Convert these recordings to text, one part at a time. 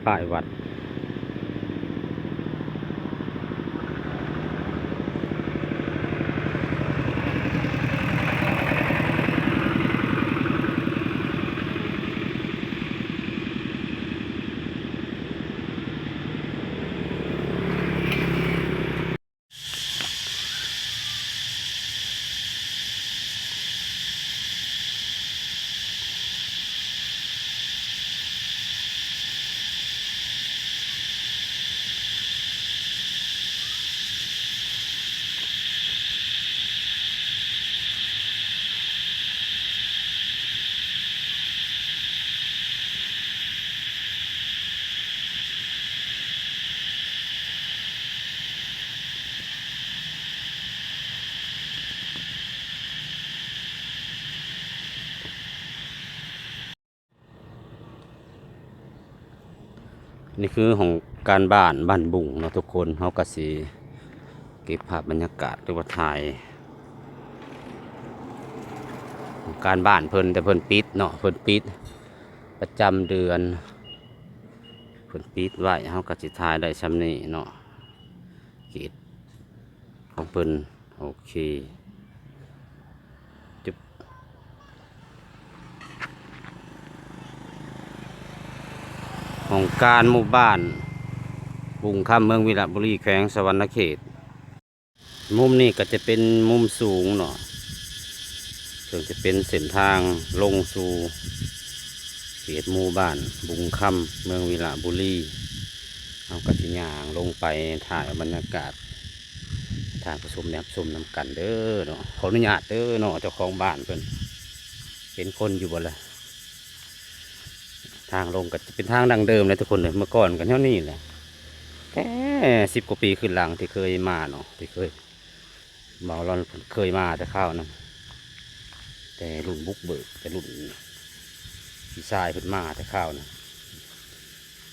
ປ້າຍວັດ. ນີ້ຄືຫ້ອງການບ້ານ ບ້ານບຸງເນາະທຸກຄົນ. ເຮົາກະຊິເກັບພາບບັນຍາກາດ ຫຼືວ່າຖ່າຍຫ້ອງການບ້ານເພິ່ນ ແຕ່ເພິ່ນປິດເນາະ ເພິ່ນປິດປະຈຳເດືອນ ເພິ່ນປິດໄວ້. ເຮົາກະຊິຖ່າຍໄດ້ຊ່ຳນີ້ເນາະ ເຂດຂອງເພິ່ນ. ໂອເຄ ຈຶບ ຫ້ອງການໝູ່ບ້ານບຸງຄຳ ເມືອງວິລະບູລີ ແຂວງສະຫວັນນະເຂດ. ມຸມນີ້ກະຈະເປັນມຸມສູງເນາະ ເຊິ່ງຈະເປັນເສັ້ນທາງລົງສູ່ເຂດໝູ່ບ້ານບຸງຄຳ ເມືອງວິລະບູລີ. ເຮົາກະຊິຍ່າງລົງໄປຖ່າຍເອົາບັນຍາກາດ ທ່ານຜູ້ຊົມໄດ້ຮັບຊົມນຳກັນເດີເນາະ. ຂໍອະນຸຍາດເດີເນາະ ເຈົ້າຂອງບ້ານເພິ່ນ ເຫັນຄົນຢູ່ບໍ່ລະ? ທາງລົງກະຈະເປັນທາງດັ້ງເດີມເລີຍທຸກຄົນເລີຍ. ເມື່ອກ່ອນກະແນວນີ້ແຫຼະ ແຕ່ສິບກວ່າປີຄືນຫຼັງທີ່ເຄີຍມາເນາະ ທີ່ເຄີຍ ເວົ້າລາວເຄີຍມາແຕ່ຄາວນັ້ນ ແຕ່ລຸ້ນບຸກເບີກ ແຕ່ລຸ້ນພີ່ຊາຍເພິ່ນມາແຕ່ຄາວນັ້ນ.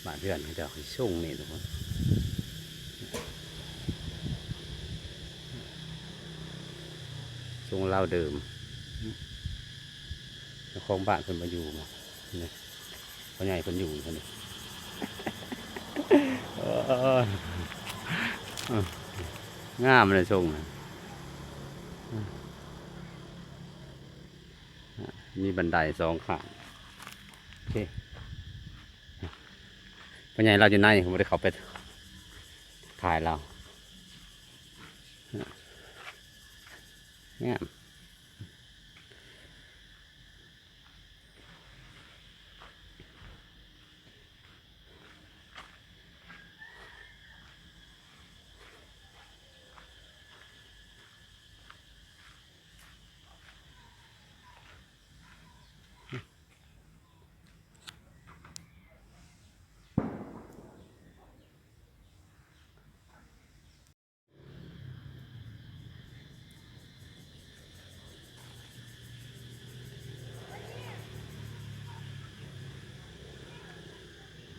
ບ້ານເຮືອນເຂົາເຈົ້າຄືຊົງນີ້ທຸກຄົນ ຊົງລາວເດີມ. ເຈົ້າຂອງບ້ານເພິ່ນມາຢູ່ນີ້ ພໍ່ໃຫຍ່ເພິ່ນຢູ່ຫັ້ນນີ້. ເອີ ງາມເລີຍຊົງນະ ມີບັນໄດສອງຂ້າງ. ໂອເຄ ພໍ່ໃຫຍ່ລາວຢູ່ໃນ ບໍ່ໄດ້ເຂົ້າໄປຖ່າຍລາວ. ງາມ.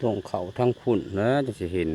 ຕ້ອງເຂົ້າທາງພຸ້ນນະ ຈັ່ງຊິເຫັນ.